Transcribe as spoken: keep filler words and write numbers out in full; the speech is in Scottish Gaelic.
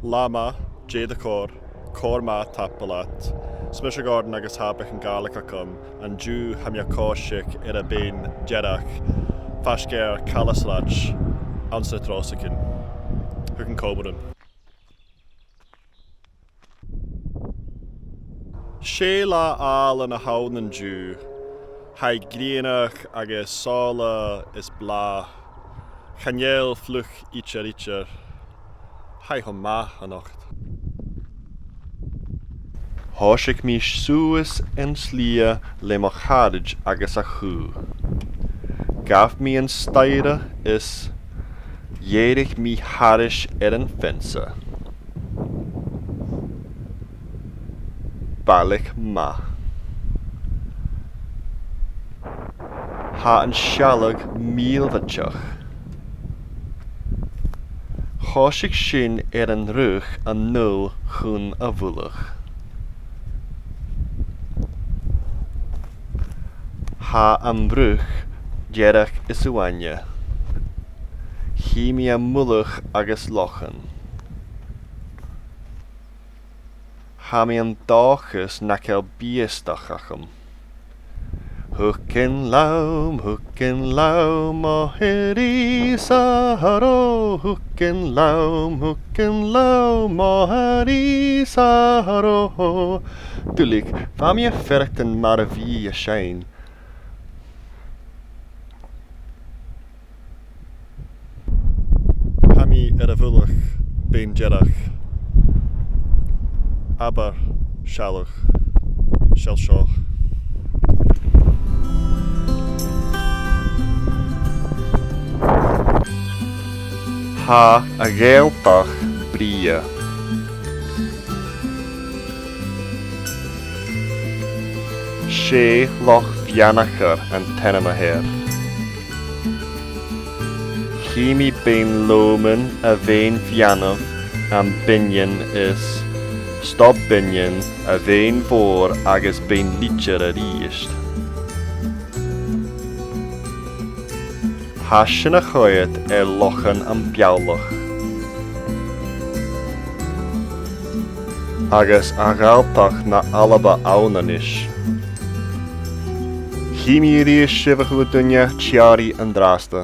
Latha math, dè do chor, cor math, tapadh leat. 'S mise Gordon agus tha beagan Gàidhlig agam. An-diugh tha mi a' coiseachd air a' Bheinn Dearg, faisg air Calasraid, anns na Tròisichean. Thugainn còmhla rium. 'S e latha àlainn a th' ann an-diugh. Tha i grianach agus sàmhach is blàth. Chan eil fliuch idir idir. Tha i cho math a-nochd. Thòisich mi suas an slighe le mo charaid agus a chù. Ghabh mi an staidhre is dh'èirich mi thairis air an fheansa. Balach math. Tha an sealladh mìorbhaileach. Choisich sinn air an fhraoch a-null chun a' mhullaich. Tha am fraoch dearg is uaine. Chì mi am mullach agus lochan. Tha mi an dòchas nach eil biastach agam. Thugainn leam, thugainn leam, o Harry Saro, thugainn leam, thugainn leam, o Harry Saro. Duilich, bha mi a' faireachdainn mar a bhith a' seinn. Tha mi air a' mhullach Bheinn Dearg. Abair sealladh. Seall seo. Tha a' Ghàidhealtachd brèagha. 'S e Loch Bheannchair an t-ainm a th' air. Chì mi Beinn Lòmainn, a' Bheinn Bheannaibh, am Binnean is Stob Binnein, a' Bheinn Mhòr agus Beinn Leitir a-rithist. Tha sin a' coimhead air Lochan am Bealach. Agus a' Ghalltachd na Alba ann a-nis. Chì mi a-rithist sibh, a h-uile duine, tìoraidh an-dràsta.